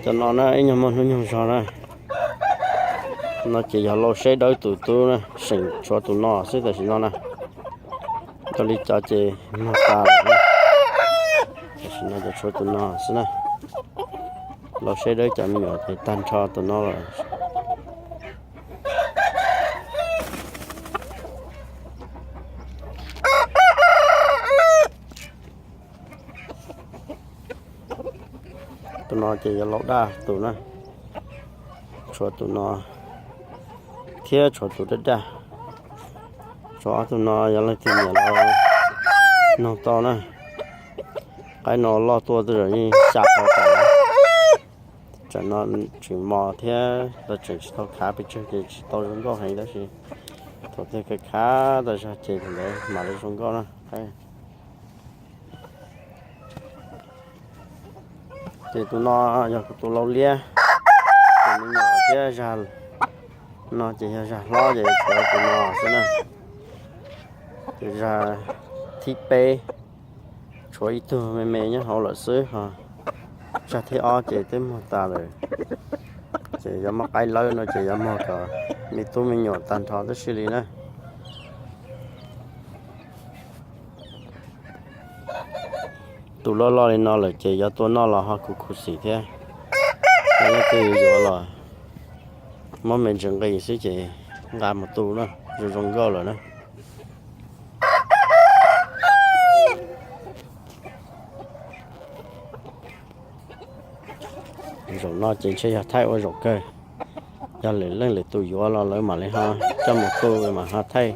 Cov no na ib nyuag muaj hnub nyoog zog na. No ces yog Lauj Saib Dawb tus tub na, seem tshuav tus no xwb tam sim no na. Ua li cas ces muag tas lawm na. Tam sim no ces tshuav tus no xwb na. Lauj Saib Dawb cov me nyuam ces tag nrho tus no lawm. Tus no ces yog Lauj Daj tus na. Tshuav tus no thiab tshuav tus daj daj. Tshuav ob tug no yog leej twg nyiam los noog tau na. Qaib no loj tuaj tej zaum yeej xya phav tas lawm. Tsam no tseem mos thiab los tseem tsis tau khav pes tsawg ces tsis tau zoo nkauj heev tab sis thaum twg khav khav tas zog ces thaum ntawd mam li zoo nkauj na. Ces tus no yog kuv tus lau liab, tus me nyuam thiab zag no ces yog zag hlob ces tshuav tus no xwb na. Ces zag thib peb tshuav ib tug me me nyob hauv lawm xwb ho. Zag thib ob ces twb muag tas lawm. Ces yuav muab qaib lawb no ces yuav muag kom me tub me nyuam tag nrho tib si li na. Tus loj loj li no lawm ces yuav tua noj los ho khuv khuv xim thiab. Yog leej twg yuav los muab me ntsis nqis xwb ces nqa mus tu na, zoo zoo nkauj lawm na. Zaum no ces ntshe yog thaij ua zaum kawg. Yog lwm leej lwm tus yuav los lawv mam li ho coj mus tu mam ho thaij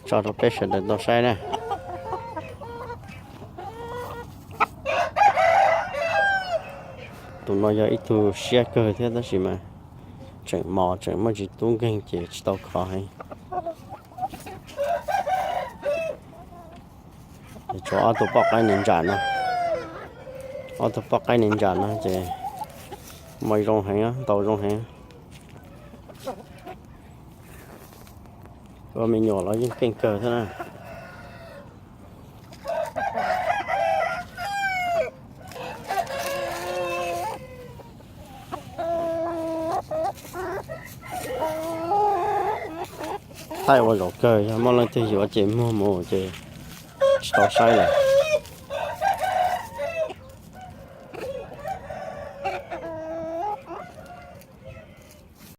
tso rau peb sawv daws tau saib na. Tus no yog ib tug siab kawg thiab tab sis mas tseem mos tseem muaj tsis tub nkeeg ces tsis tau khov heev. Tshuav ob tug poj qaib ni ntsam no, ob tug poj qaib ni ntsam no ces muaj zoo heev, ntaus zoo heev. Ua me nyuam los yeej keej kawg thiab na. Thaij ua zaum kawg, yog muaj leej twg yuav ces muag mus ces tsis tau saib lawm.